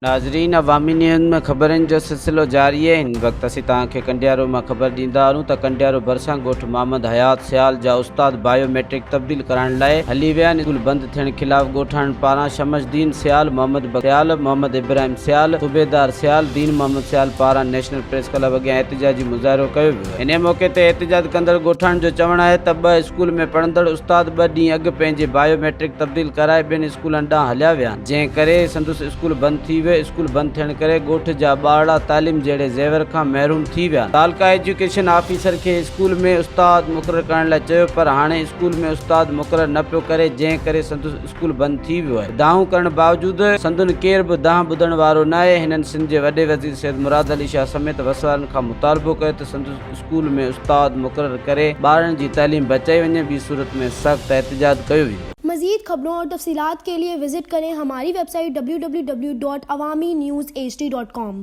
ناظرين عوامي نيوز ۾ خبرن جو سلسلو جاري آهي هن وقت اسين توهان کي ڪنڊيارو مان خبر ڏيندا هلون ته ڪنڊيارو ڀرسان ڳوٺ محمد حيات سيال جا استاد بايو ميٽرڪ تبديل ڪرائڻ لاء هلي ويا آهن اسڪول بند ٿيڻ خلاف ڳوٺاڻن پاران شمس الدين سيال محمد بخش سيال محمد ابراهيم سيال صوبيدار سيال دين محمد سيال پاران نيشنل پريس ڪلب اڳيان احتجاجي مظاهرو ڪيو ويو انهيء موقعي تي احتجاج ڪندڙ ڳوٺاڻن جو چوڻ آهي ته ٻه اسڪول ۾ پڙهندڙ استاد ٻه ڏينهن اڳ پنهنجي بايو ميٽرڪ تبديل ڪرائي ٻين اسڪولن ڏانهن هليا ويا آهن، جنهن ڪري سندس اسڪول بند ٿي ويو، اسڪول بند ٿيڻ ڪري ڳوٺ جا ٻارڙا تعليم جهڙي زيور کان محروم ٿي ويا آهن. تعلقه ايجوڪيشن آفيسر کي اسڪول ۾ استاد مقرر ڪرڻ لاء چيو پر هاڻي اسڪول ۾ استاد مقرر نه پيو ڪري، جنهن ڪري سندس اسڪول بند ٿي ويو آهي، دانهون ڪرڻ باوجود سندن ڪير به دانهن ٻڌڻ وارو ناهي، هنن سنڌ جي وڏي وزير سيد مراد علي شاهه سميت وس وارن کان مطالبو ڪيو ته سندس اسڪول ۾ استاد مقرر ڪري ٻارڙن جي تعليم بچائي وڃي، ٻي صورت ۾ سخت احتجاج ڪيو ويندو. مزيد خبرون اور تفصيلات کے لئے وزٽ کریں ہماری web site www.awamiNewsHD.com.